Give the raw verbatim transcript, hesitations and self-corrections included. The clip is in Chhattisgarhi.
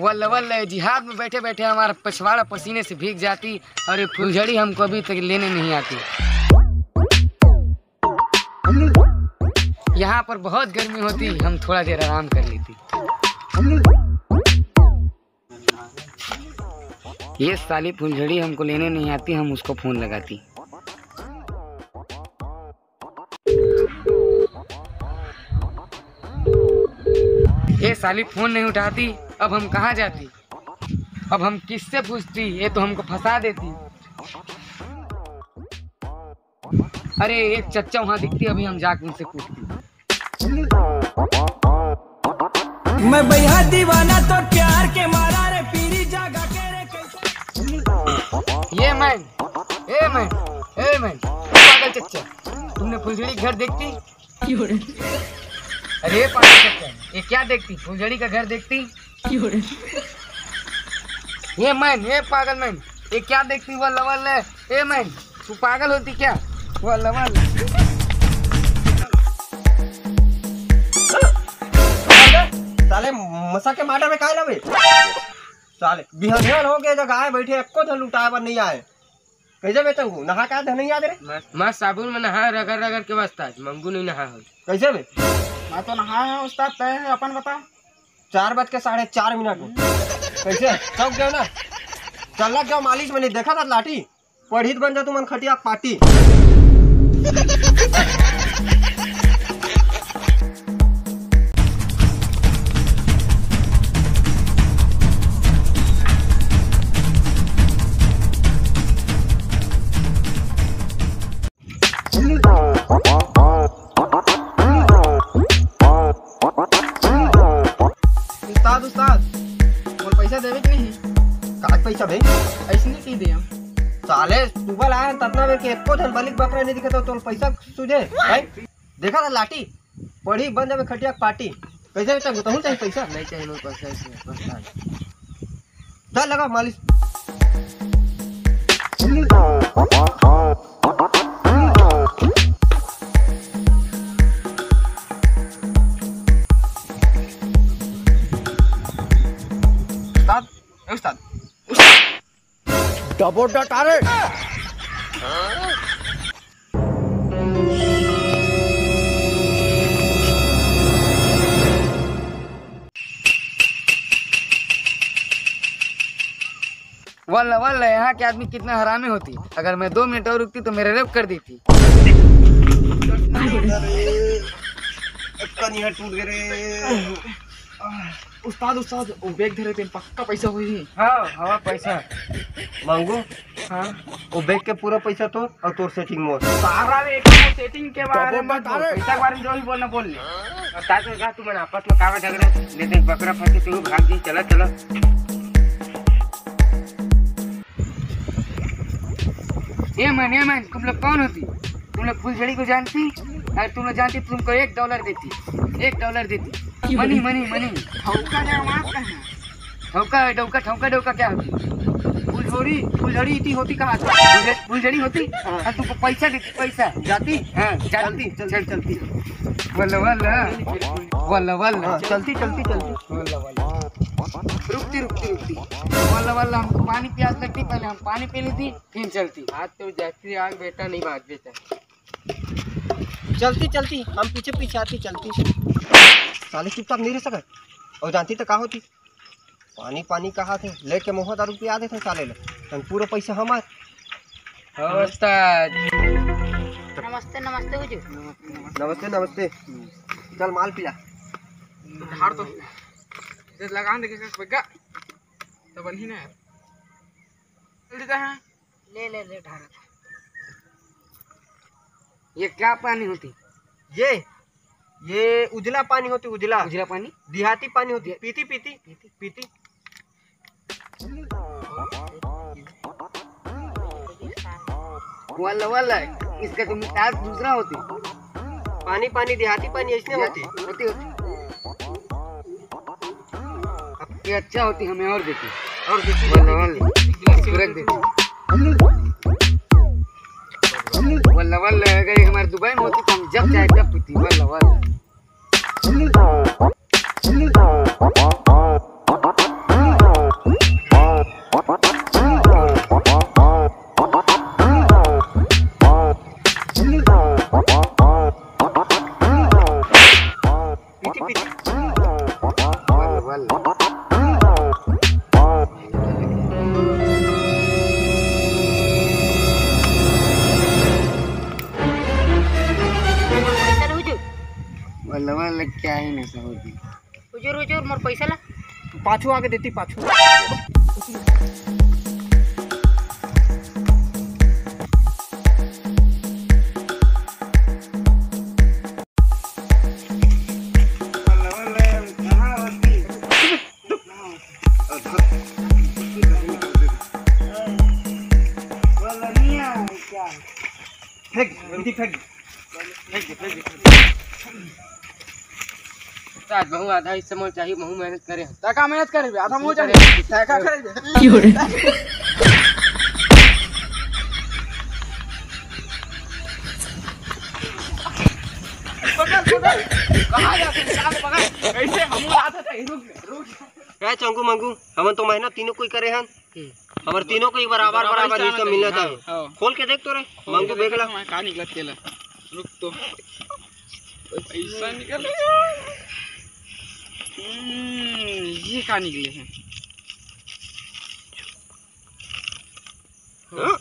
वल्ल वल्ल, जिहाद में बैठे बैठे हमारा पछवाड़ा पसीने से भीग जाती और ये फुलझड़ी हमको अभी तक लेने नहीं आती। यहाँ पर बहुत गर्मी होती, हम थोड़ा देर आराम कर लेती। ये साली फुलझड़ी हमको लेने नहीं आती, हम उसको फोन लगाती। ये साली फोन नहीं उठाती, अब हम कहाँ जाती? अब हम किससे पूछती? ये तो हमको फंसा देती। अरे, एक चच्चा वहाँ दिखती, अभी हम जाके उनसे पूछती। मैं भैया दीवाना तो प्यार के मारा रे, पीरी जागा के रे कैसे। ये man, a man, a man, पागल चच्चा, तुमने फुलझड़ी घर देखती? अरे पागल चच्चा, ये क्या देखती? फुलझड़ी का घर देखती? ये मैन, ये पागल मैन, ये क्या देखती? वल्ल वल्ल, ए मैन, तू पागल होती क्या? वल्ल वल्ल। साले मसा के माटा में काय लवे? साले बिहान हो गए, जगह आए बैठे, एको झन लुटाए बर नहीं आए। कैसे बे तंगू, नहा का धन याद रे? मस्त, मस्त साबुन में नहा, रगड़ रगड़ के बस्ता, मंगू नहीं नहा हो। कैसे बे? मैं तो नहा है उस्ताद, तय है, अपन बता। चार बज के साढ़े चार मिनट में। कैसे? चौक गया ना? चल लग गया मालिश में, नहीं देखा था लाठी? पढ़ित बन जा तुमन खटिया पाटी। उस्ताद, उस्ताद, मोर पैसा देवे के नहीं? का पैसा बे? ऐसे नहीं कह दे हम। साले, सुबह लाए हैं, ततना बेर के एको झन बलिक बकरा नहीं दिखा, तो तोर पैसा सूझे, भाई? देखा था लाठी? पढ़ी बन जावे खटिया के पाटी। कैसे बेटा, बताऊँ चाहिए पैसा? नहीं चाहिए मेरे पास, नहीं चाहिए, बस नहीं। चल लगा मालिश। उस्ताद, ए उस्ताद, उस्ताद। डबो डट, अरे। वल्ला, वल्ला, यहाँ के आदमी कितना हरामी होती। अगर मैं दो मिनट और रुकती तो मेरे रेप कर देती। कनिया टूट गए रे। उस्ताद, उस्ताद, वो बैग धरे तेन पक्का पैसा होही। हाँ, हवा पैसा। मांगू? हाँ। वो बैग के पूरा पैसा तोर और तोर सेटिंग मोर। सारा रे, एक सेटिंग के बारे में मत बोल। पैसा के बारे में जो भी बोलना बोल ले। उस्ताद ने कहा, "तुम आपस में कावा झगड़ा, ले देख बकरा फंसे, तू भाग जी, चला, चला।" ए मैन, ए मैन, तुम लोग कौन होती? तुम लोग फुलझड़ी को जानती? अगर तुम लोग जानती तो तुमको एक डॉलर देती, एक डॉलर देती। Money, money, money. धोखा का मार कहाँ? धोखा, डौका, ठौका, डौका क्या होती? फुलझड़ी, फुलझड़ी इतनी होती कहाँ से? फुलझ-, फुलझड़ी होती? हाँ। हाँ, तुमको पैसा देती, पैसा। जाती? हाँ, जाती। चलती, चलती, चल। चलती। वल्ला, वल्ला। वल्ला, वल्ला। हाँ, चलती, चलती, चलती। वल्ला, वल्ला। रुकती, रुकती, रुकती। वल्ला, वल्ला, हमको पानी प्यास लगती, पहले हम पानी पी लेती। तीन चलती। आज तो जाती आग बेटा, नहीं बात बेटा। चलती चलती हम पीछे पीछे आती चलती। साले चुपचाप नहीं रह सकत। और जानती तो का होती? पानी पानी कहा थे, लेके मोह दारू पिया देते साले ले। हम पूरा पैसा हमार। हाँ, उस्ताद। नमस्ते, नमस्ते हुजूर। नमस्ते, नमस्ते। चल माल पिला। हार तो दे लगा दे के बग्गा। तो बनी ना यार। जल्दी जा। हाँ। ले, ले, ले, ढारा। ये क्या पानी होती? ये, ये उजला पानी होती, उजला। उजला पानी? देहाती पानी होती, दे- पीती, पीती, पीती। पीती। वल्ला, वल्ला, इसका तो मिठास दूसरा होती। पानी, पानी, देहाती पानी ऐसने होती। होती, होती। अब ये अच्छा होती, हमें और देती। और देती, वल्ला, वल्ला। एक गिलास और रख देती। वल्ला, वल्ला, अगर ये हमारे दुबई में होती तो हम जब चाहे तब पीती। वल्ला, वल्ला। PT, PT. बल, बल। पैसा लो हुजूर। बल, बल, क्या ही नशा होती। हुजूर, हुजूर, मोर पैसा ला। पाछू आके देती, पाछू। फेंक, फेंक, फेंक। आज महू आधा हिस्सा मोर चाही, महू मेहनत करे हन। तै का मेहनत करे बे? आधा महू चाही। तै का करे बे? की हो रे? पकड़, पकड़। कहाँ जाते हैं? पकड़। कैसे हमू आधा था? रुक, रुक। ए, चंगू मंगू, हमन तो मेहनत तीनों कोई करे हन। हम्म। हमर तीनों को एक बराबर, बराबर बराबर हिस्सा हिस्सा मिलना मिलना चाहिए। चाहिए। हाँ। खोल के देख तो रे, खोल मंगू के बेग ला। देखो, कहाँ निकलत केला। रुक तो। पैसा निकल रहा है। हम्म, ये कहाँ निकले हैं? हाँ?